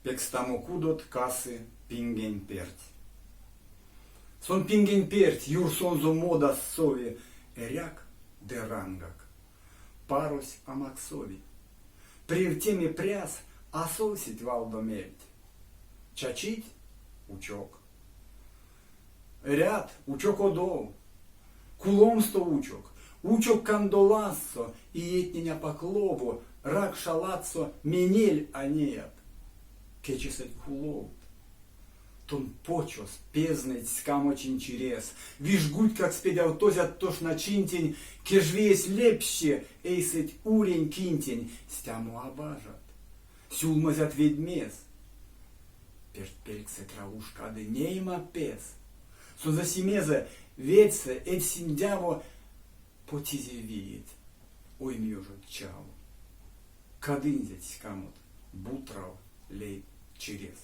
Пекстамо кудот касы пингень перть. Сон пингень перть юрсонзо модас сови, Эряк ды рангак. Парось а максови. Превтеме пряс а совсить валдо мельть. Чачить — учок. Эрят, учок одов. Куломсто учок. Учок кандолазсо, иетнень апак лово, ракша ладсо менель а неят. Кечесэть куловт. Тон почос пезныть ськамочинь чирес, вижгутькакс педявтозят тошначинтень, кежвиесь лепщи эйсэть урень кинтень, стямо а бажат. Сюлмазят ведьмес. Пертьпельксэть раужкады нейма пес. Сонзэ симезэ ведьсэ эзь синдяво, потизе виеть, оймеёжот чаво. Кадынзеть ськамот бутрав лей чирес.